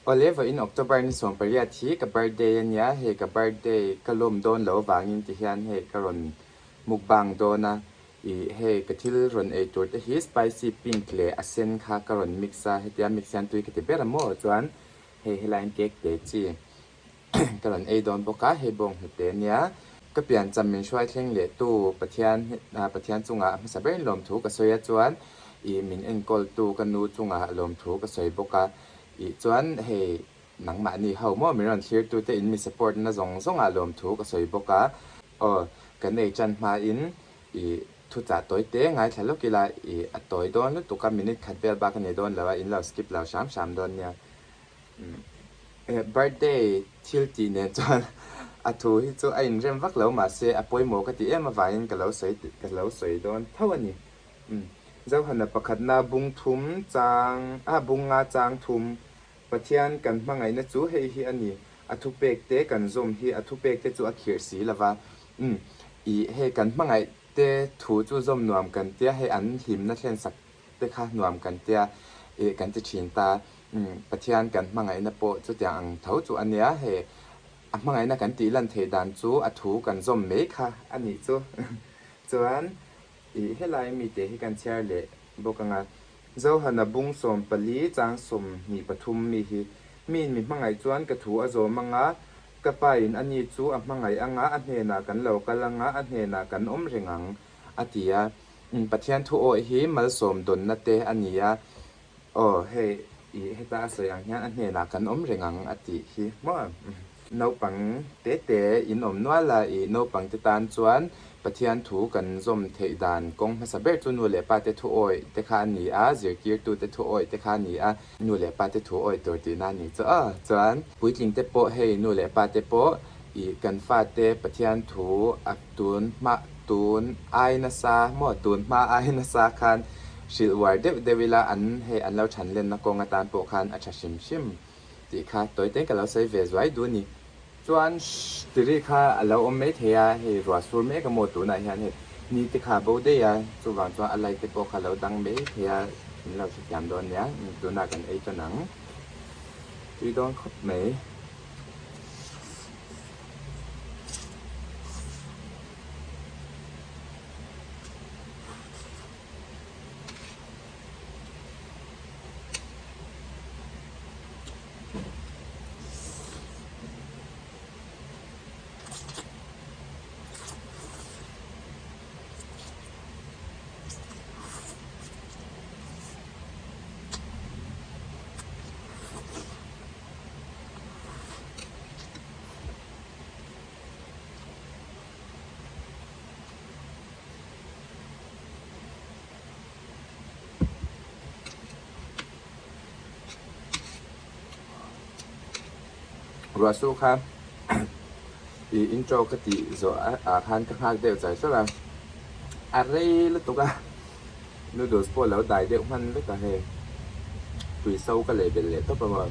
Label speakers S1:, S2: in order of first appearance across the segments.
S1: Awle vawiin October ni 18 hi ka birthday a nia, hei ka birthday ka lawm dawn lo avangin ti hian hei ka rawn mukbang dawn a, ih hei ka thil rawn ei tur te hi spicy pink leh a sen kha ka rawn mix a, hetia mix hian tui ka ti ber a maw chuan hei helaiin cake te chi ka rawn ei dawn bawk a, hei bawng hnute a nia. Ka piancham min hruai thleng leh tu Pathian Pathian chungah hmasa berin lawmthu ka sawi a chuan ih min enkawl tu ka nu chungah lawmthu ka sawi bawk a, ih chuan hei nangmahni ho maw min rawn thlir tute in mi support na zawng zawngah lawmthu ka sawi bawk a, aw kan ei tan hmain ih thuchah tawi te ngaithla lawk ila ih a tawi dawn lutuk a minute khat vel bak a ni dawn lo a in lo skip lo hram hram dawn nia. Birthday thil tih nen chuan a thu hi chu a inrem vak lo mahse a pawimawh ka ti em avangin ka lo sawi ka lo sawi dawn tho a ni. Zohana pakhatna bung thum chang ah bung nga chang thum Pathian kan hmangaihna chu hei hi a ni, a thupek te kan zawm hi a thupek te chu a khirh si lova. Ih hei kan hmangaih te thu chu zawm nuam kan tia hei an hlimna thlen sak te kha nuam kan tia ih kan ti thin ta. Pathian kan hmangaihna pawh chutiang ang tho chu a nia, hei a hmangaihna kan tih lan theih dan chu a thu kan zawm mai kha a nih chu. Chuan ih helai mite hi kan chhiar leh bawk ang a, Zohana bung 14 chang 23 mi hi, Miin mi hmangaih chuan ka thu a zawm ang a, ka pain a ni chu a hmangaih ang a, a hnenah kan lo kal ang a, a hnenah kan awm reng ang, a ti a. Pathian thu awih hi malsawm dawnna te a ni a. Aw, hei i heta a sawi ang hian a hnenah kan awm reng ang a tih hi maw? Naupang te te in awm nual a, i naupang te tan chuan Pathian thu kan zawm theih dan kawng hmasa ber chu nu leh pa te thu awih te kha a ni a, zirtirtu te thu awih te kha a ni a, nu leh pa te thu awih tur tihna a ni chu aw. Chuan puitling te pawh hei nu leh pa te pawh i kan fate Pathian thu a tun hma tun ai nasa maw tun hma ai nasa khan hrilh uar deuh deuh ila an hei an lo than lenna kawng atan pawh khan a tha hrim hrim tih kha tawi te ka lo sawi ve zuai duh a ni. Chuan shh ti ri kha a lo awm mai thei a, hei ruah sur mek a maw tunah hian hei ni te kha a bo daih a, chuvang chuan a light te pawh kha a lo dang mai thei a, min lo hrethiam dawn nia, tunah kan ei tan ang tui dawn khawp mai. Ruah su kha i intro ka tih zawh ah khan ka nghak deuh char char a, a rei lutuk a noodles pawh lo dai deuh hman vek a hei tui so ka lei belh leh tawp a maw.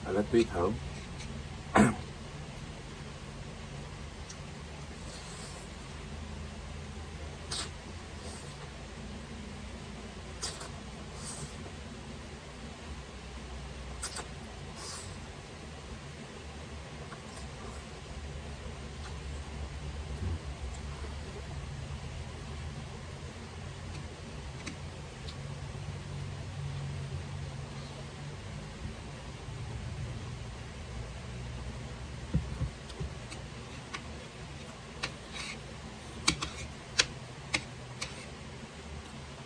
S1: A la tui tho.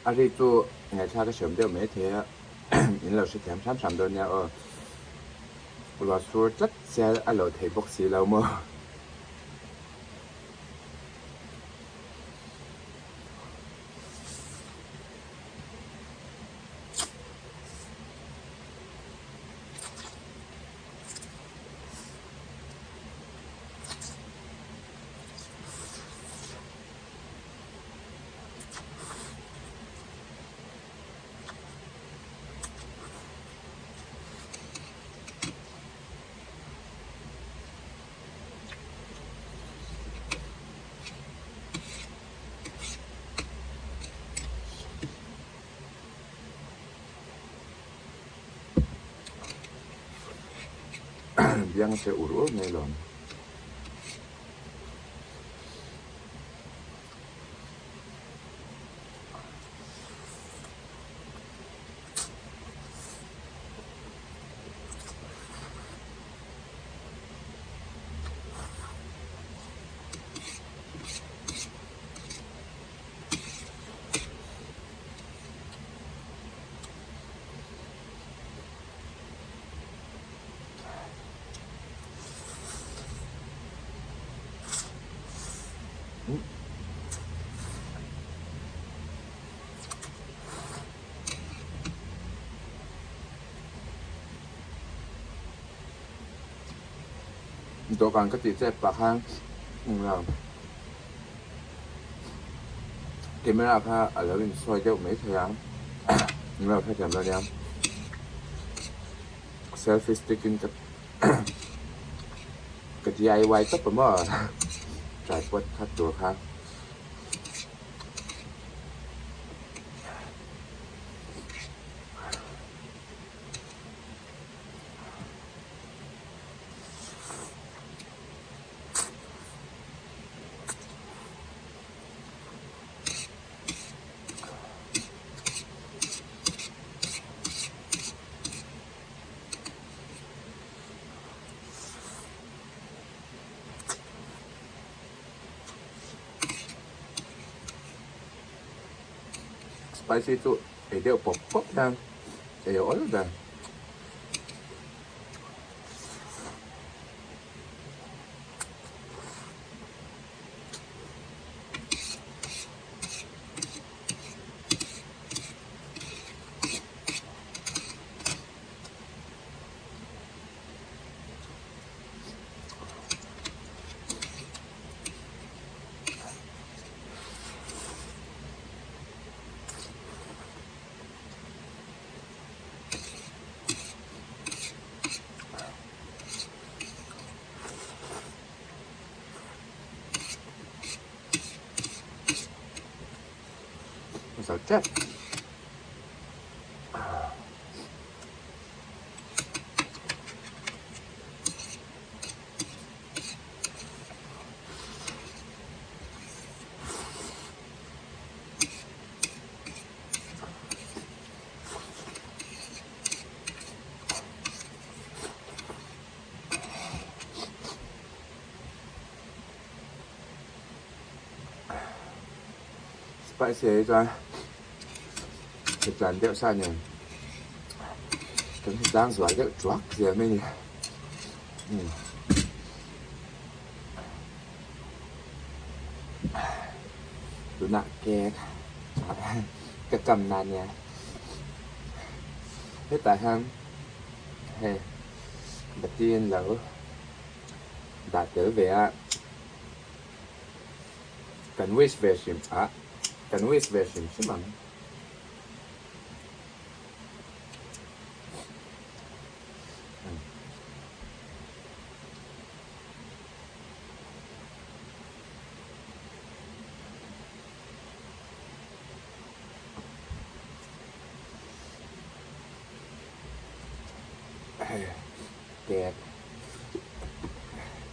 S1: A ri chu ngaihthlak a hriam deuh mai thei a in lo hrethiam hram hram dawn nia aw. Ruah sur tlat sia a lo theih bawk si lo maw. biang a che ur ur mai alawm. Dawhkan ka tih chet pah khan camera kha a lo insawi deuh mai thei a, min lo hrethiam dawn nia. Selfie stick in ka ka DIY tawp a maw tripod kha tur kha. Spicy chu ei deuh pawp pawp hian ei a awl ber. Zo tep. Spicy hi chuan hritlan deuh sa nen kan hritlang zual deuh tuak zel mai a ni. Tunah cake ka kam na nia hetah hian hei bati an lo dah tel ve a kan wish ve hrim ah kan wish ve hrim hrim ang. Cake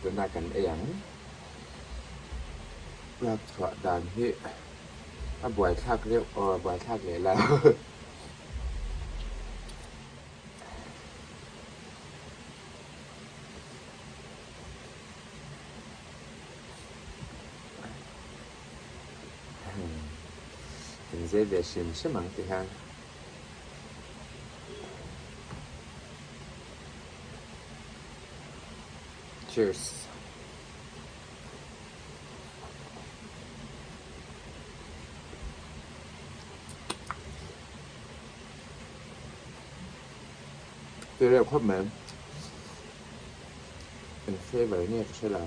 S1: tunah kan ei ang lak chhuah dan hi a buaithlak reuh aw a buaithlak leh lo. Kan zai ve hrim hrim ang ti hian. Cheers. Ti reuh khawp mai. Eng flavour nge ka hre lo.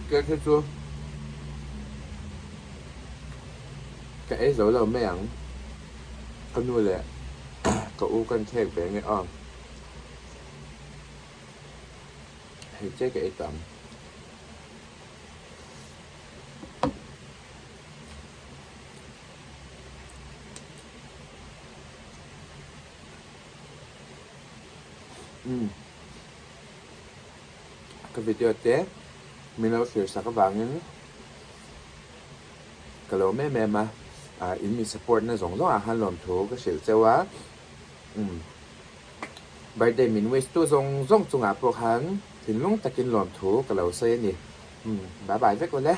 S1: Cake hi chu ka ei zo lo mai ang. Ka nu leh ka u kan thlek ve nge aw. Hei che ka ei tawh ang. Umm ka video te min lo thlir sak avangin ka lo em em a, ah in mi support na zawng zawng ah khan lawmthu ka hrilh cheu a, umm birthday min wish tu zawng zawng chungah pawh khan thinlung takin lawmthu ka lo sawi a ni, umm bye bye vek ule.